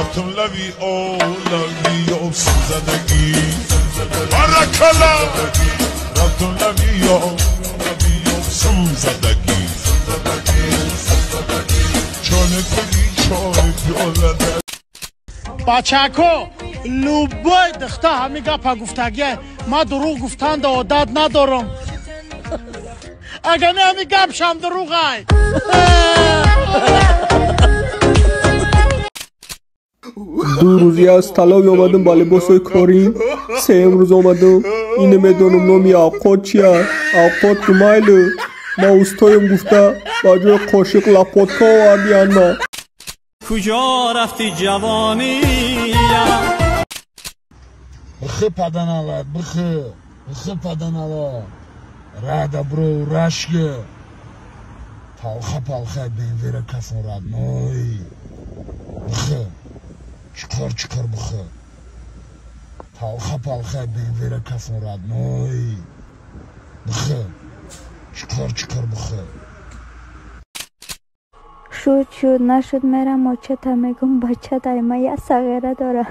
Рафтум лави о лави об сӯзадагӣ. Баракалла. Рафтум лави о лави об сӯзадагӣ. Чоне пири чой пиёла. Бачако, любой духта ҳамин гапа гуфтагия. Ман дурӯғ гуфтанда одат надорам. Агар не ҳамин гапшам дурӯғай. Ду рӯзи аз талови омадам ба либосҳои корӣ. Сеюм рӯз омадам. Ин намедонам номи авқот чия. Авқот ки майлу. Ма устоем гуфта ба ҷои қошиқ лапотка овардиянд ма. Куҷо рафти ҷавониям? Бихи паданалат, бихи, бихи паданала. Рада бро, рашки. Палха палха бенвера кафон родной. Бихи. Чиқор чиқор бихи. Палха палха бенвера кафон родной. Бихи. Чиқор чиқор бихи. Шуд шуд нашуд мерам очата мегум бача дайма я сағира дора.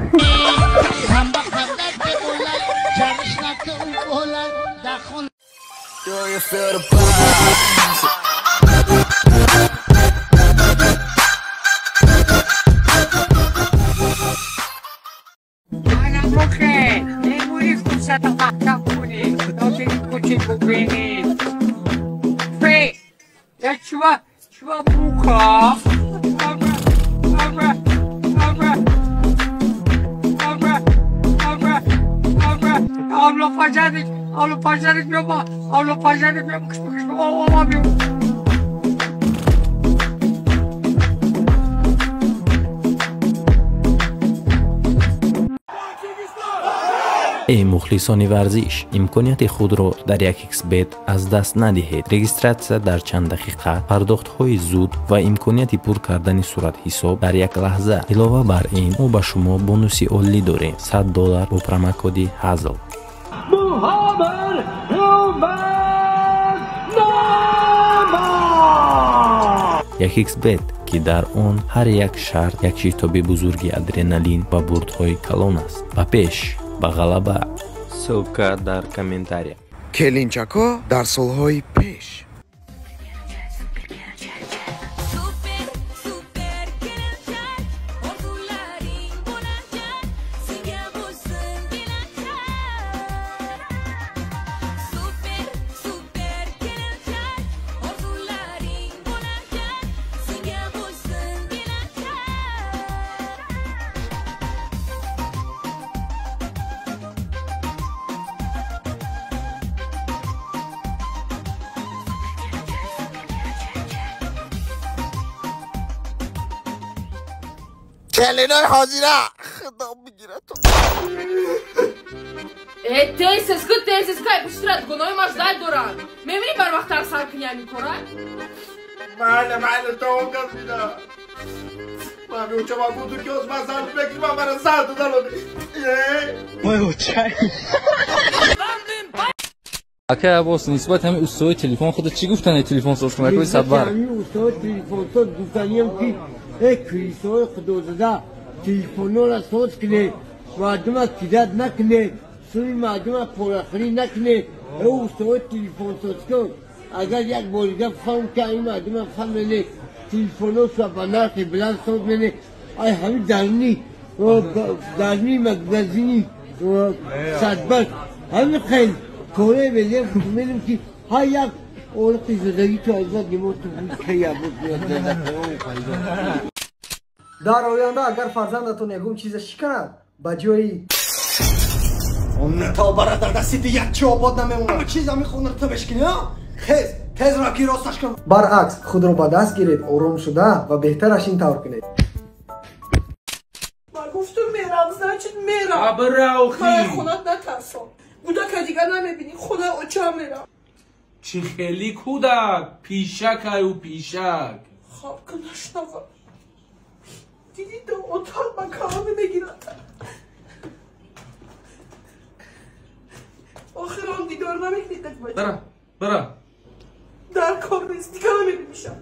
Эй мухлисони варзиш, имконияти худро дар 1xBet аз даст надиҳед. Регистратсия дар чанд дақиқа, пардохтҳои зуд ва имконияти пур кардани суратҳисоб дар як лаҳза. Илова бар ин, мо ба шумо бонуси олӣ дорем: $100 бо промокоди ҳазл. 1xBet, ки дар он ҳар як шарт як шитоби бузурги адреналин ва бурдҳои калон аст. Ба пеш, ба ғалаба. Ссылка дар комментария. Келинчако дар солҳои пеш. کلینای حاضره خدا بگیره تو. Тез ку, тез ку, пуштират гуноҳи маждай доранд. Мебинӣ барвақттар сар кунӣ ҳамин кора? Майли, майли, то он кас бида. Ман учама буду ки оз ман зан бекӣ ман мара зан додан. Вой очай. Акай Аббос, нисбат ҳамин устои телефон худат чӣ гуфтани телефонсоз кунакҳои садбар? Ҳамин устои телефонсоз гуфтаниям ки эй крисои худозада телефонҳоро соз кунед, мардума кидат накунед, сӯи мардума порахӯрӣ накунед. Э устои телефонсоз кун, агар як бор дига фаҳм ки ин мардума фаҳмене телефонҳошро ба нархи баланд соз мене, ай ҳамин дарни магазини садбар ҳамин хел кораи белем менем ки ҳар як орқи зиндагӣ то аз нимоту Дар оянда агар фарзандатон ягон чиза шиканад, ба ҷои то бародар дасти як чи обод намемонад, чиз ҳамин хонро ту бишкинӣ, хез тез раки росташ кун. Баръакс, худро ба даст гиред, ором шуда ва беҳтараш ин тавр кунед. Ман гуфтум мерам, значит мерам. Абра охи. Ман хонат натарсон. Кӯдака дигар намебинӣ, хона очам мерам. Чӣ хели кӯдак? Пишакаю пишак. Хоб ки нашнавам. Дидӣ до отар ба каламе мегирад. Охирон дидор намекунӣ так бача. Бара, бара. Дар кор нест, дигар намебинишам.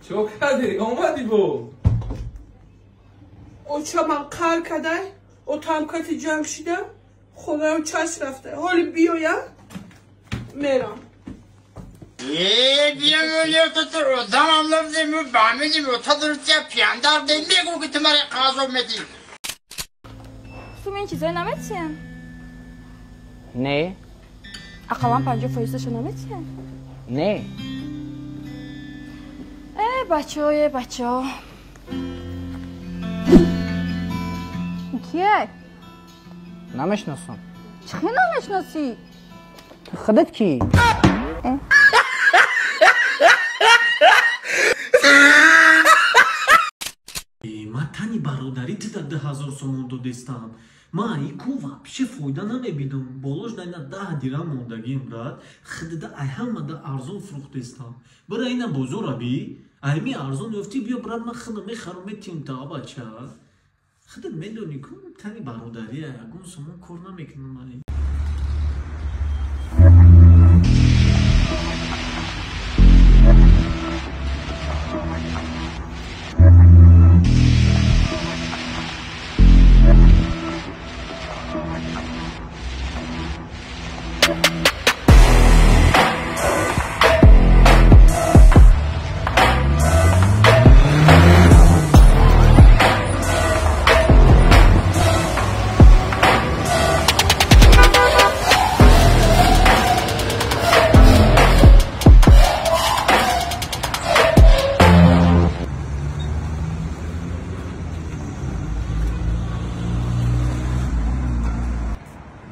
Чо кардӣ? Омадӣ бо? Оча ман қаҳр кадай, отам кати ҷанг шида, хонаям чаш рафта. Ҳоли биёям, мерам. Сум ин чизое наметиҳанд? Не. Ақаллан 50 фоизашо наметиҳанд? Не. Э, бачаҳо, э, бачаҳо. Кие? Намешиносам. Чӣ хел намешиносӣ? Худат кӣ? Ман тани бародарӣ тида 2000 сомон додестам. Ман ику вообще фойда намебидам. Болош дайна 10 дирам мондагим, брат. Хидида ай ҳамада арзон фурӯхтестам. Бира ина бозора би. Айми арзон ёфтӣ, биё, брат, ман хидам мехарам, метиҳам та, бача. Хидат медонӣ ку тани бародария, ягон сомон кор намекунам ман.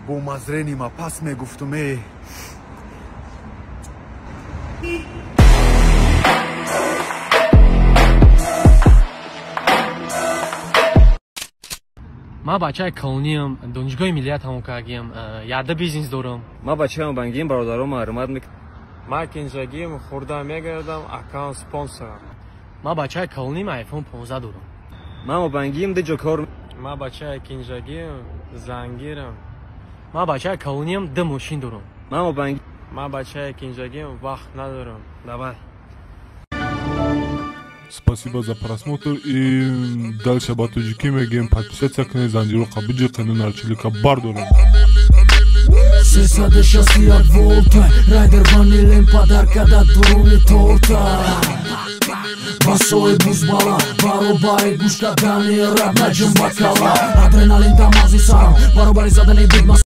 Бо мазрени ма пас мегуфтум э. Ман бачаи колониям, донишгоҳи миллият ҳамон кардагиам, яда бизнес дорам. Ман бачаам бангием, бародарома ҳурмат мекунам. Ман кинҷагием, хурда мегардам, аккаунт спонсорам. Ман бачаи колониям, iPhone 15 дорам. Ман бангием, ду ҷо кор. Ман бачаи кинҷагием, зангирам. Ман бачаи колониям, ду мошин дорам. Ман бачаи кинҷагием, вақт надорам. Давай. Спасибо за просмотр и дальше ба тоҷикӣ мегӯем: подписаться кунед, занҷироқа биҷиқену нарчилика бардорем. 361 волта райдер ванилем падаркада дуруни торта басои бузбала баробари гӯш кардани раб наҷум ба кала адреналин дамази сарам баробари задани бигма.